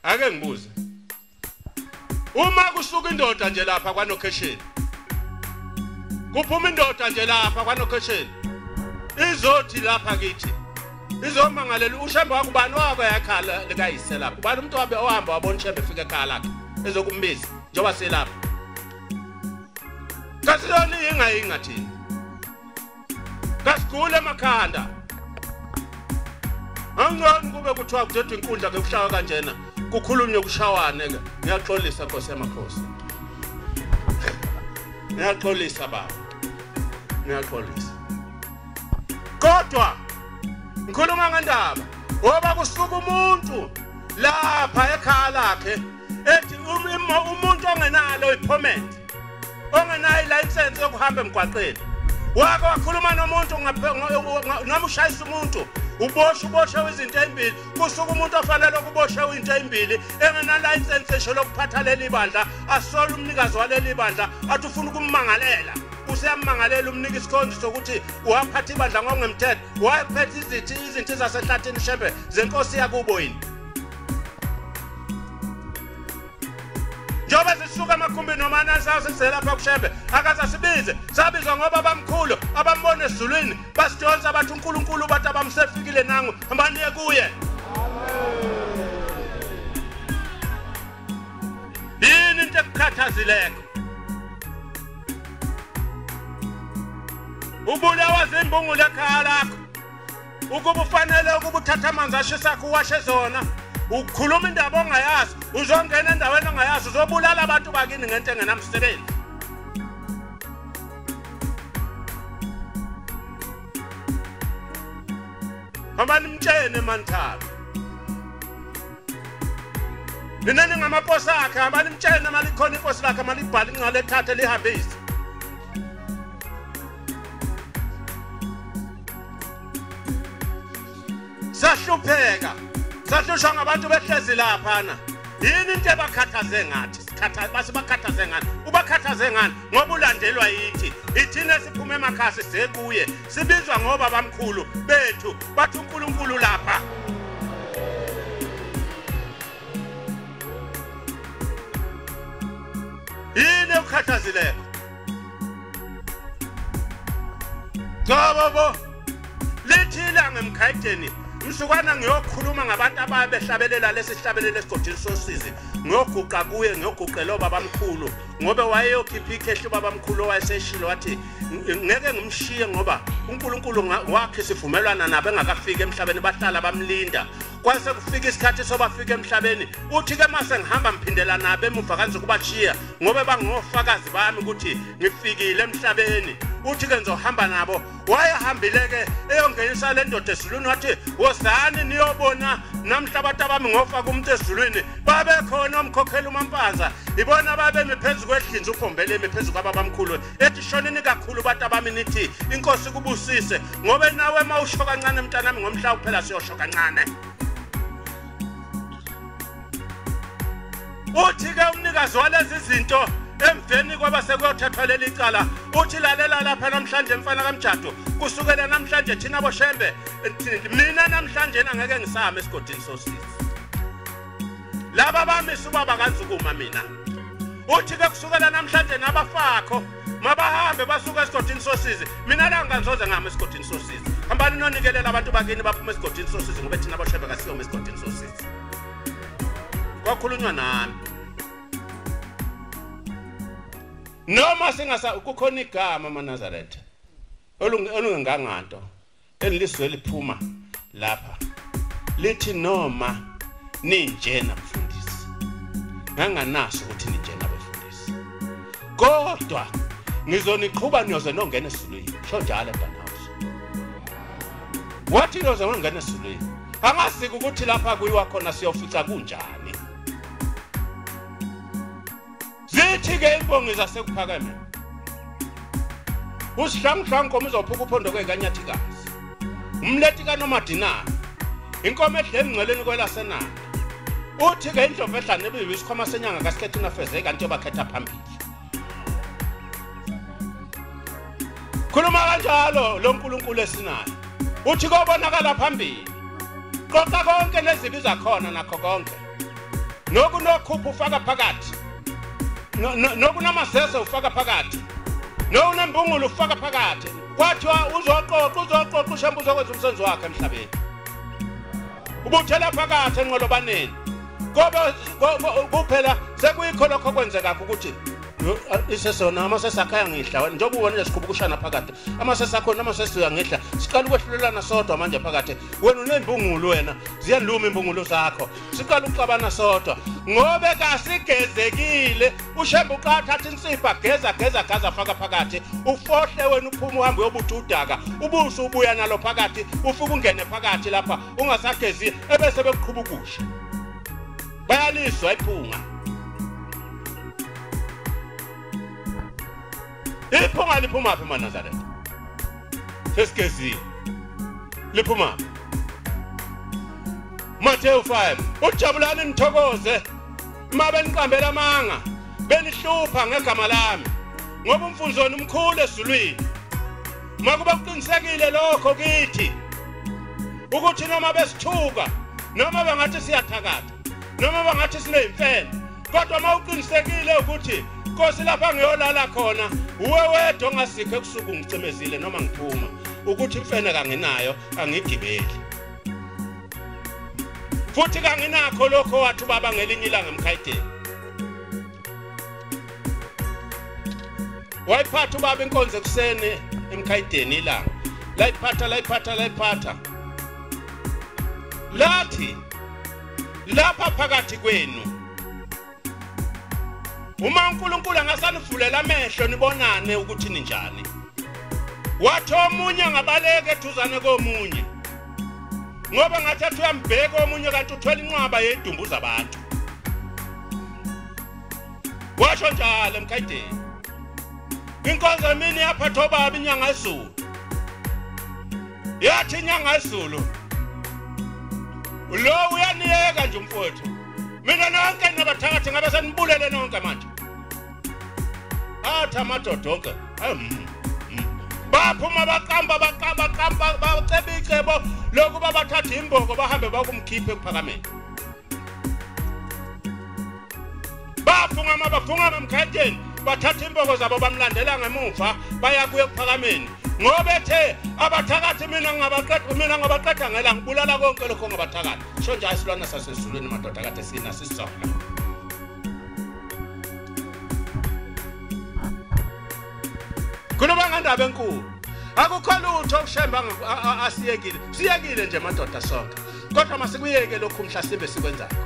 Ake ngibuze, uma kusuka indoda nje lapha kwanokhesheni, kuphuma indoda nje lapha kwanokhesheni izothi lapha kithi izomangalela uShembe wakubani wabo yakhala likayise lapha. Ubani umuntu wabe ohamba wabona uShembe efika ekhaya lakhe ezokumbiza njengoba selapha? Kasiyona ingayinga thina, kasigule emakhanda. Angcono kube kuthiwa kudedwa inkundla ke kushawa kanjena, kukhulunywe kushawane ke. Ngiyaxolisa Nkosi yamakhosi, ngiyaxolisa baba, ngiyaxolisa. Kodwa ngikhuluma ngendaba ngoba kusuka umuntu lapha ekhaya lakhe ethi umuntu ongenalo ipermit, ongenayo ilicense yokuhamba emgwaqeni, wake wakhuluma nomuntu noma ushayisa umuntu uboshwe izinto ezimbili. Kusuka umuntu ofanele ukuboshwe into ezimbili engenalicense esho lokuphatha leli bandla, asole umnikazi waleli bandla athi ufuna ukummangalela. Useyammangalela umnika isikhonzi sokuthi waphatha ibandla ngokungemthetho, waphethe izinto zasehlathini uShembe zenkosi yakubo yini. Njengoba zisuka emakhumbini noma nasaselapha kuShembe akaze asibize, sabizwa ngoba bamkhulu abambona esizulwini basidonsa bathi uNkulunkulu bathi abamsefikile nangu hambaniye kuye. Yini into ekukhathazileko? Ubulawa zimbungulu ekhaya lakho, ukuba ufanele ukuba uthathe amanzi ashisa akho uwashe zona. Ukhuluma indaba ongayazi, uzongena endaweni ongayazi, uzobulala abantu bakini ngento engenamsebenzi. Hambani nimtshene manthaba, nina ningamaposi akhe, hambani nimtshene malikhona iposi lakhe, malibhale incwadi ethathe lihambise. Sahlupheka, sahlushwa ngabantu behlezi laphana. Yini into ebakhathaze ngathi? Basibakhathaze ngani? Ubakhathaze ngani? Ngoba ulandelwa yithi. Ithina siphume emakhasi sekuye, sibizwa ngoba bamkhulu bethu, bathi uNkulunkulu lapha. Yini ekukhathazileko? Cha babo, lithi ilanga emkhayideni msukwana ngiyokhuluma ngabantu ababehlabelela lesi sihlabelelo esigodini sosizi, ngiyoguqa kuye, ngiyoguqela obabamkhulu ngoba wayeyokhipha ikhehla ubabamkhulu owayeseshilo wathi ngeke ngimshiye ngoba uNkulunkulu wakhe sivumelwana nabo engakafiki emhlabeni, bahlala bamlinda. Kwase kufika isikhathi sobafika emhlabeni, uthi ke mase ngihamba ngiphindela nabo emuva kanze kubashiya ngoba bangofakazi bami ukuthi ngifikile emhlabeni. Uthi ke ngizohamba nabo. Wayehambile ke eyongenisa le ndoda ezulwini, wathi wozani niyobona namhla abantu abami ngofaka umuntu ezulwini. Babekhona omkhokhela uMampanza, ibona babemi phezu kwedlinzi uphombele emi phezu kwababamkhulu, ethi shonini kakhulu bantu abami nithi inkosi kubusise, ngoba nawe mawusho kancane mntanami ngomhla uphela siyosho kancane. Uthi ke umnikazi walezi zinto emveni kwaba sekuyothathwa leli cala, uthi lalela lapha namhlanje mfana kaMjado, kusukela namhlanje thina boShembe, mina namhlanje angeke ngisame esigodini sosizi. Laba bamisa ubaba kaNzukuma mina. Uthi ke kusukela namhlanje nabafakho mabahambe basuka esigodini sosizi, mina la ngizoze ngihamba esigodini sosizi. Hambani nonikelela abantu bakini baphume esigodini sosizi ngoba thina boShembe kasiyoma esigodini sosizi. Kwakhulunywa nami. Noma singasa kukhona igama amaNazaretha olungenganganto elizwe liphuma lapha lithi noma ninjena mfundisi, nganganaso ukuthi ninjena befundisi, kodwa ngizoniqhuba niyoze nongena esizulwini. Sho njalo mntanahouse, wathi niyoze nongena esizulwini. Angasiki ukuthi lapha kuyiwa khona siyofica kunjani. Zithi ke imbongi zasekuphakeme, usihlanguhlangu inkomo izophuka uphondo kwekanyathikazi, umlethi kaNomadinana, inkomo edle emngceleni kwelasenanda. Uthi ke indlovu edla nebibi isikhwama senyanga kaSikhethina feze kanti yobakhetha phambili. Khuluma kanjalo lo nkulunkulu esinayo, uthi kobonakala phambili, qoqa konke nezibi zakhona nakho konke. Nokunokhupha ufaka phakathi. Nokunamasese ufaka phakathi. Nokunembungulu ufaka phakathi. Kwathiwa uzoqoqa uShembe uzokwenza umsebenzi wakhe emhlabeni. Ubuthela phakathi enqolobaneni. Ngoba kuphela sekuyikho lokho kwenzeka ukuthi isesona amasese akhe ayangidla njengoba ubona nje sikhuphukushana phakathi amasese akhona amasese uyangidla siqala ukwehlulelana sodwa manje phakathi wena unembungulu wena ziyaluma imbungulu zakho siqala ukuxabana sodwa ngobe kasigezekile uShembe uqathatha insipha geza geza gaza faka phakathi ufohle wena uphuma uhambe uyobutha udaka ubuso ubuya nalo phakathi ufike ungene phakathi lapha ungasagezi ebese bekuqhuba ukusha bayalizwa iphunga. Iphunga liphuma phi maNazaretha? Sesigezile. Liphuma. Matthew 5. Ujabulani nithokoze uma beniqambela amanga, benihlupha ngegama lami. Ngoba umfunzo wenu umkhulu ezulwini. Makuba kuqinisekile lokho kithi ukuthi noma besithuka, noma bangathi siyathakatha, noma bangathi sineyimfene, kodwa mawuqinisekile ukuthi Nkosi lapha ngiyolala khona uwe wedwa ongasikho ekusuku ngicimezile noma ngiphuma ukuthi imfene kanginayo angigibeli futhi kanginakho lokho wathi ubaba ngelinye ilanga emkhayideni wayiphatha ubaba inkonzo ekuseni emkhayideni ilanga layiphatha layiphatha layiphatha lathi lapha phakathi kwenu uma uNkulunkulu angasanivulela amehlo nibonane ukuthi ninjani. Wathi omunye ngabaleka ethuzane komunye ngoba ngathi athi uyambheka omunye kanti uthwele inqwaba yedumbu zabantu. Washo njalo emkhayideni. Inkonzo emini yaphatha obaba inyanga yezulu. Yathi inyanga yezulu lo uyaniyeka nje umfowethu. Mina nonke nabathakathi ngabe senibulele nonke manje. Athi amadoda onke baphuma baqamba baqamba baceba icebo lokuba bathathe imboko bahambe bakumkhipha ekuphakameni. Bafunga bafunga emkhayideni bathatha imboko zabo bamlandela ngemuva baya kuye ekuphakameni ngoba ethe abathakathi mina ngabaqeda mina ngabaqeda ngela ngibulala konke lokho ngabathakathi. Sho nje isilwana sasezulwini madoda kade sina sisona. Kunoba ngendaba enkulu akukho lutho uShembe asiyekile siyekile nje madoda sonke kodwa masikuyeke lokhu mhlasimbe sikwenzakho.